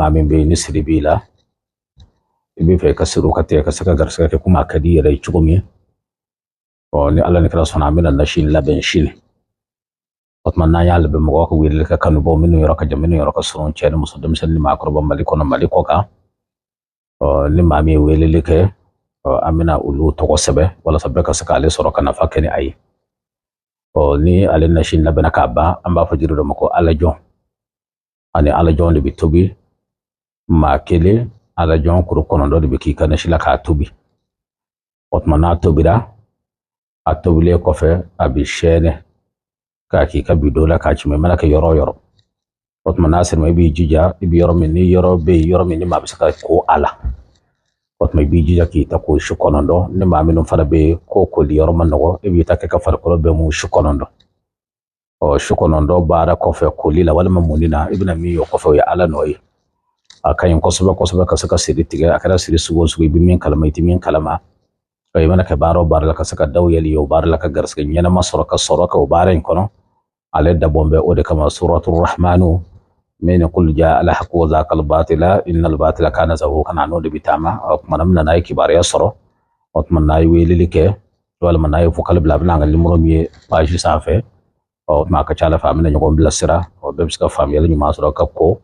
Maa min bɛ yen ni siri b'i la, i bɛ fɛ i ka siriw ka tigɛ ka se ka garisɛgɛ kɛ komi a ka di i yɛrɛ ye cogo min. Ɔ ni Ala ni kira sɔnna, an bɛna nasi in labɛn sini. O tuma n'an y'a labɛn, mɔgɔw ka weleli kɛ, kanubaw minnu yɔrɔ ka jan, minnu yɔrɔ ka surun, cɛ ni muso, denmisɛnnin ni maakɔrɔba, Mali kɔnɔ, Mali kɔ kan. Ɔ ni maa min ye weleli kɛ, ɔ an bɛna olu tɔgɔ sɛbɛn walasa bɛɛ ka se k'ale sɔrɔ ka nafa kɛ ni a ye. Ɔ ni ale nasi in labɛnna k'a ban, an b'a fɔ jiri dɔ ma ko alajɔn. Ani alajɔn de bɛ tobi. Maa kelen, alajɔn kuru 9 de bɛ k'i ka nasi la k'a tobi. O tuma n'a tobira, a tobilen kɔfɛ, a bɛ sɛɛnɛ k'a k'i ka bidon la k'a ci. I mana kɛ yɔrɔ o yɔrɔ, o tuma n'a sera, i b'i jija, i bɛ yɔrɔ min, ni yɔrɔ bɛ yen, yɔrɔ min ni maa bɛ se ka ko a la, o tuma i b'i jija k'i ta ko su 9. Ni maa minnu fana bɛ yen ko koli yɔrɔ ma nɔgɔ, i b'i ta kɛ ka farikolo bɛɛ mun su 9. Ɔ su 9 baara kɔfɛ, koli la walima munni na, i bɛna min ye o kɔfɛ, o ye Ala nɔ ye. A ka ɲi kosɛbɛ kosɛbɛ ka se ka siri tigɛ. A kɛra siri sugu o sugu, i bɛ min kalama, i tɛ min kalama, i mana kɛ baara o baara la, ka se ka daw yɛlɛ o baara la, ka garisɛgɛ ɲɛnama sɔrɔ, ka sɔrɔ kɛ o baara in kɔnɔ. Ale dabɔn bɛ o de kama. Suratu Rahmanu min qul jaa al haqq wa zahaqa al batila inna al batila kana zahuqa, n'o de bɛ taama. O tuma na n'a ye kibaruya sɔrɔ, o tuma n'a ye weleli kɛ walima n'a ye vocal bila, a bɛna an ka nimoro min ye page sanfɛ. Ɔ tuma a ka ca Ala fɛ, an bɛna ɲɔgɔn bilasira. Ɔ bɛɛ bɛ se ka faamuyali ɲuman sɔrɔ ka ko.